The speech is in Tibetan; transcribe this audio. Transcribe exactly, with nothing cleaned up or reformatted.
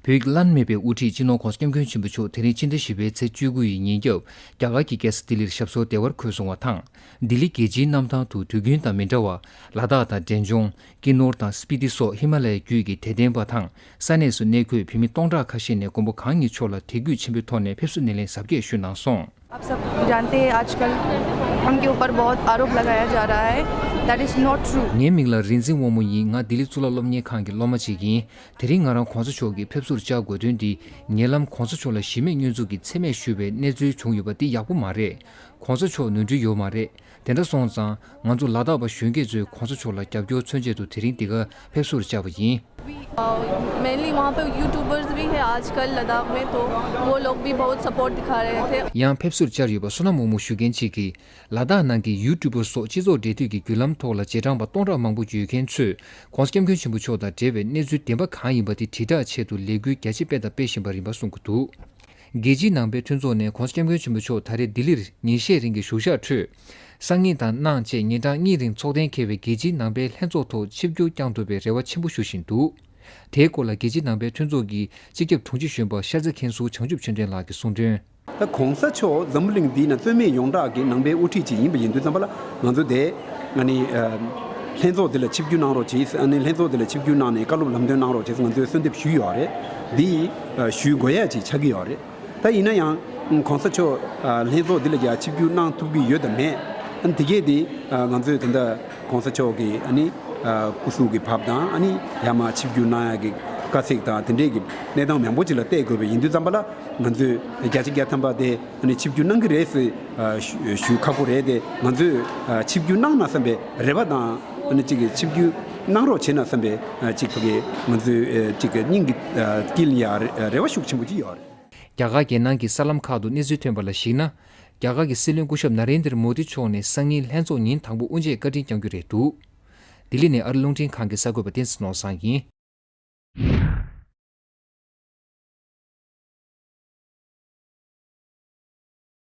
བོད་ཀྱི་བླ་ན་མེད་པའི་དབུ་ཁྲིད་སྤྱི་ནོར་༧གོང་ས་༧སྐྱབས་མགོན་ཆེན་པོ་མཆོག་དེ་རིང་ཕྱི་ཟླ་བཞི་པའི་ཚེས་བཅུ་དགུ་ཡི་ཉིན་རྒྱབ་རྒྱ་གར་གྱི་རྒྱལ་ས་ལྡི་ལིར་ཞབས་སོར་བདེ་བར་འཁོད་སོང་བ་དང་། ལྡི་ལི་རྒྱལ་སྤྱིའི་གནམ་ཐང་དུ་དུས་རྒྱུན་དང་མི་འདྲ་བར་ལ་དྭགས་དང་འབྲས་ལྗོངས། ཀི་ནོར་དང་སྤི་ཏི་སོགས་ཧི་མ་ལ་ཡའི་རྒྱུད་ཀྱི་དད་ལྡན་པ་དང་ས་གནས་སུ་གནས་འཁོད་བོད་མི་སྟོང་ཕྲག་ཁ་ཤས་ནས་མགོན་པོ་གང་ཉིད་མཆོག་ལ་དད་གུས་ཆེན་པོའི་ཐོག་ནས་ཕེབས་བསུ་སྣེ་ལེན་གཟབ་རྒྱས་ཞུས་གནང་སོང་། आप सब जानते हैं, आजकल उनके ऊपर बहुत आरोप लगाया जा रहा है। That is not true. ངའི་མིང་ལ་རིག་འཛིན་དབང་མོ་ཡིན། ང་ལྡི་ལི་གཙུག་ལག་སློབ་གཉེར་ཁང་གི་སློབ་མ་ཅིག་ཡིན། དེ་རིང་ང་རང་གོང་ས་མཆོག་གི་ཕེབས་བསུར་བཅར་དགོས་དོན་འདི་ཉེ་ལམ་གོང་ས་མཆོག་ལ་གཞི་མེད་བསྙོན་འཛུགས་ཀྱིས་མཚན་སྨད་ཞུས་པའི་གནས་ཚུལ་བྱུང་ཡོད་པ་འདི་ཡག་པོ་མ་རེད། གོང་ས་མཆོག་ནོར་འཁྲུལ་ཡོད་མ་རེད། དེ་འདྲ་སོང་ཙང་ང་ཚོ་ལ་དྭགས་པ་གཞོན་སྐྱེས་ཚོས་གོང་ས་མཆོག་ལ་རྒྱབ་སྐྱོར་མཚོན་ཆེད་དུ་དེ་རིང་འདི་གར་ཕེབས་བསུར་བཅར་བ་ཡིན། अ, मेनली वहाँ पे यूट्यूबर्स भी है आजकल लद्दाख में, तो वो लोग भी बहुत सपोर्ट दिखा रहे थे। ཡང་ཕེབས་བསུར་བཅར་ཡོད་པ་བསོད་ནམས་དབང་མོ་ཞུ་མཁན་གཅིག་གིས། ལ་དྭགས་ནང་གི་ཡུ་ཊུབ་པར་སོགས་སྤྱི་ཚོགས་འབྲེལ་མཐུད་ཀྱི་བརྒྱུད་ལམ་ཐོག་ལ་རྗེས་འབྲང་པ་སྟོང་ཕྲག་མང་པོ་ཡོད་མཁན་ཚོས་༧གོང་ས་༧སྐྱབས་མགོན་ཆེན་པོ་མཆོག་དང་འབྲེལ་བའི་གནས་ཚུལ་བདེན་པ་གང་ཡིན་པ་དེ་དྲིལ་བསྒྲགས་ཆེད་དུ་ལས་འགུལ་རྒྱ་ཆེ་སྤེལ་དང་སྤེལ་བཞིན་པ་རིམ་པ་གསུང་གི་འདུག་རྒྱལ་སྤྱིའི་ནང་པའི་མཐུན་ཚོགས་ནས་༧གོང་ས་༧སྐྱབས་མགོན་ཆེན་པོ་མཆོག་ད་རེས་ལྡི་ལིར་ཉིན་ཤས་རིང་གི་བཞུགས་ཞག་ཁྲོད། སང་ཉིན་དང་གནངས་བཅས་ཉིན་གྲངས་གཉིས་རིང་ཚོགས་གཏན་འཁེལ་བའི་རྒྱལ་སྤྱིའི་ནང་པའི་ལྷན་ཚོགས་ཐོག་ཆིབས་བསྒྱུར་བསྐྱང་ཐུབ་པའི་རེ་བ་ཆེན་པོ་ཞུ་བཞིན་འདུག་དེའི་སྐོར་ལ་རྒྱལ་སྤྱིའི་ནང་པའི་མཐུན་ཚོགས་ཀྱི་སྤྱི་ཁྱབ་དྲུང་ཆེ་གཞོན་པ་ཤར་རྩེ་མཁན་ཟུར་བྱང་ཆུབ་ཆོས་ལྡན་ལགས་ཀྱིས་གསུངས་དོན། ད་གོང་ས་མཆོག་འཛམ་བུ་གླིང་འདིའི་ནང་རྩོད་མེད་ཡོངས་གྲགས་ཀྱི་ནང་པའི་དབུ་ཁྲིད་ཅིག་ཡིན་པ་ཡིན་དུས་ཙམ་པ་ལ་ང་ཚོ་དེ་ཨ་ནི་ལྷན་ཚོགས་འདི་ལ་ཆིབས་བསྒྱུར་གནང་རོགས་བྱེད། ཨ་ནི་ལྷན་ཚོགས་འདི་ལ་ཆིབས་བསྒྱུར་གནང་ནས་བཀའ་སློབ་ལམ་སྟོན་གནང་རོགས་བྱེད་ཟེར་ང་ཚོས་གསོལ་འདེབས་ཞུས་ཡོད་རེད། འདི་ཞུ་དགོས་ཡ་ཅིག་ཆགས་ཀྱི་ཡོད་རེད། ད་ཡིན་ན་ཡང་གོང་ས་མཆོག་ལྷན་ཚོགས་འདི་ལ་ཡ་ཆིབས་བསྒྱུར་གནང་ཐུབ་ཀྱི་ཡོད་དམ་མེད། ཨ་ནི་དེ་གས་དེ་ང་ཚོས་ད་ལྟ་གོང་ས་མཆོག་གི་ཨ་ནི་སྐུ་གཟུགས་ཀྱི་བབ་དང་ཨ་ནི་ཡར་མར་ཆིབས་བསྒྱུར་གནང་ཡ་གི་དཀའ་ཚེགས་དང་དེ་འདྲས་ཀྱི་གནས་སྟངས་མང་པོ་ཅིག་ལ་བལྟས་དགོས་པ་ཡིན་དུས་ཙམ་པ་ལ་ང་ཚོས་བརྒྱ་ཆ་བརྒྱ་ཐམ་པ་དེ་ཨ་ནི་ཆིབས་བསྒྱུར་གནང་གི་རེད་ཟེར་ཞུ་ཞུ་ཁག་པོ་རེད་དེ། ང་ཚོས་ཆིབས་བསྒྱུར་གནང་ན་བསམ་པའི་རེ་བ་དང་ཨ་ནི་གཅིག་གི་ཆིབས་བསྒྱུར་གནང་རོགས་བྱེད་ན་བསམ་པའི་གཅིག་ཕ་གི་ང་ཚོས་གཅིག་གི་སྙིང་གི་དཀྱིལ་ལ་ཡ་རེ་རེ་བ་ཤུགས་ཆེན་པོ་ཅིག་ཡོད་རེད། རྒྱ་གར་རྒྱལ་ནང་གི་གསར་ལམ་ཁག་ཏུ་གནས་ཚུལ་ཐོན་པ་ལ་གཞིགས་ན། རྒྱ་གར་གྱི་སྲིད་བློན་སྐུ་ཞབས་ན་རེན་དར་མོ་དི་མཆོག་ནས་སང་ཉིན་ལྷན་ཚོགས་ཉིན་དང་པོ་དབུ་འབྱེད་བཀའ་དྲིན་བསྐྱང་རྒྱུ་རེད་འདུག་ལྡི་ལི་ནས་ཨ་རི་རླུང་འཕྲིན་ཁང་གི་གསར་འགོད་པ་བསྟན་འཛིན་ནོར་བཟང་ཡིན།